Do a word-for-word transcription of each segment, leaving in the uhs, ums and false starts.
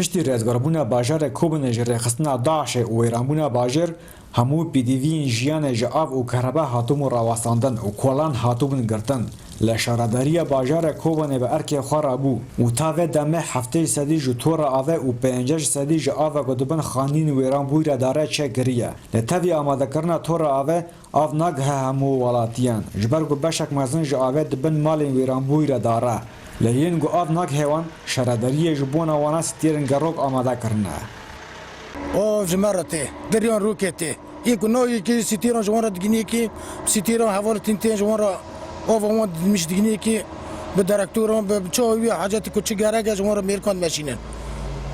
Piştî rezgarbûna bajarê Kobanê ji rêxistina DAIŞê û wêranbûna bajêr, hemû pêdiviyên jiyanê ji av û kerebe hatibûn rawestandin û kolan hatibûn girtin. Lê şaredariya bajarê Kobanê bi erkê xwe re bû û ta vê demê heftê sedî ji tora avê û pêncî sedî ji ava ku di bin xanîn wêran bûyî re dare çêkiriye. Lê tevî amadekirina tora avê, av nagihe hemû welatiyan, ji ber ku beşek mezin ji avê di bin malên wêranbûyî re dare. Lê yên ku av nagihe wan, şaredariyê ji bona wana stêrên gerok amade kirine. Av ji me re tê, diriyan rûkê tê. Yê ku nayê kî stêran ji wan re digînê kî, stêran hevalên tîn tên ji wan re, ava wan dimîş digînê kî, bi direktoran, bi, bi çawa wî hacetî ku çi gerek e ji wan re mêrkan meşînin.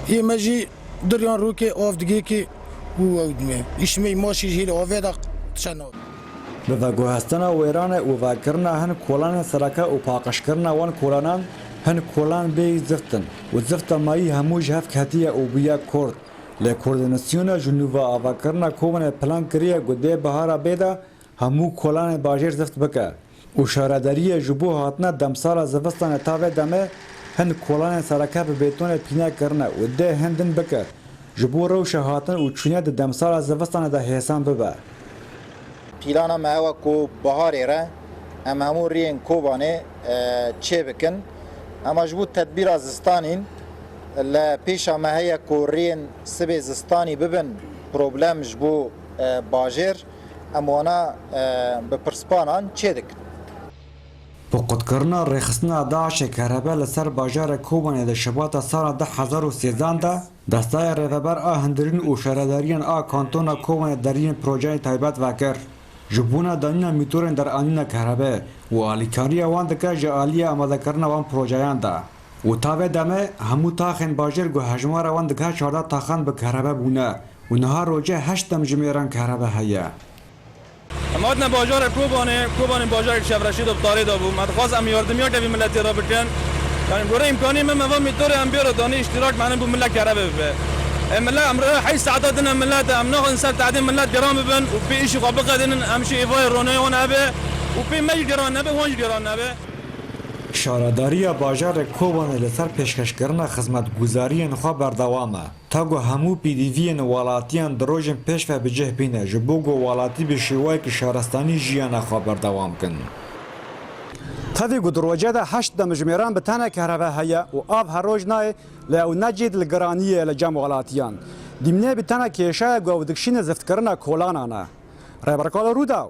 Yê me jî diriyan rûkê av digê kî û ew dime. Îşmey maşî jî hêlê avê de tişe nav. Bi veguhestina wêranê û vekirina hin kolanên sereke û paqijkirina wan kolanan, hin kolan bêyî zift in û zifta me yî hemû ji hev ketiye û bûye kort. Lê koordînasyona ji nû ve avakirina Kobanê plan kiriye ku dê bihara bê de hemû kolanên bajêr zift bike û şaredariyê ji bo hatina demsala zivistanê ta vê demê hin kolanên sereke bi bêtonê pîne kirine û dê hin din bike, ji bo rewşa hatin û çûnê di demsala zivistanê de hêsan bibe. Plana me ew e ku biharê re em hemû riyên Kobanê, e, çê bikin. Ema ji bo tedbîra zistanîn, li pêşa me heye ku riyên sibê zistanî bibin problem ji bo, e, bajêr. Em wana, e, bi pirspanan çê dikin. Bi qutkirina rêxistina DAIŞê kerebe li ser bajarê Kobanê di Şibata sala du hezar û sêzdehan de, Destaya Rêveber a Hundirîn û şaredariyan a Kantona Kobanê deriyên projeyên taybet vekir. Ji bona danîna mîtorên deranîna kerebe û alîkariya wan dike ji aliyê amadekirina wan projeyan de. Û ta vê demê hemû taxên bajêr ku hejmara wan digihe çardeh taxan bi kerebe bûne û niha rojê heşt demjimêran kerebe heye. Em hatine bajarê Kobanê, Kobanê bajarek çevreşî de bi tarê de bû. Me dixwast em yardimiyeke vî miletê re bikin. Yanî gorê îmkanê me, me va mîtorê em bêro danî îştîrak, me bo millet kerebe bibe. Ê millet em re heyş saeta dine millet, em naxwazin ser tehdê millet giran bibin û pê îşî xwe biqedînin, em jî êvayê roneyê wan hebe û pê me jî giran nebe, wan jî giran nebe. Şaredariya bajarê Kobanê li ser pêşkêşkirina xizmetguzariyên xwe berdewam e. Ta ku hemû pêdiviyên welatiyan di rojên pêş ve bi cih bîne, ji bo ku welatî bi şêweyekî şaristanî jiyana xwe berdewam kin. Tevî ku di rojê de heşt demjimêran bi tenê kerebe heye û av her roj nayê, lê ew ne cî dilgiraniyê ye li cem welatiyan. Dîmnê bi tenê kêşe ye ku ew dikişîne ziftkirina kolanan e. Rêber Kalo Rûdaw.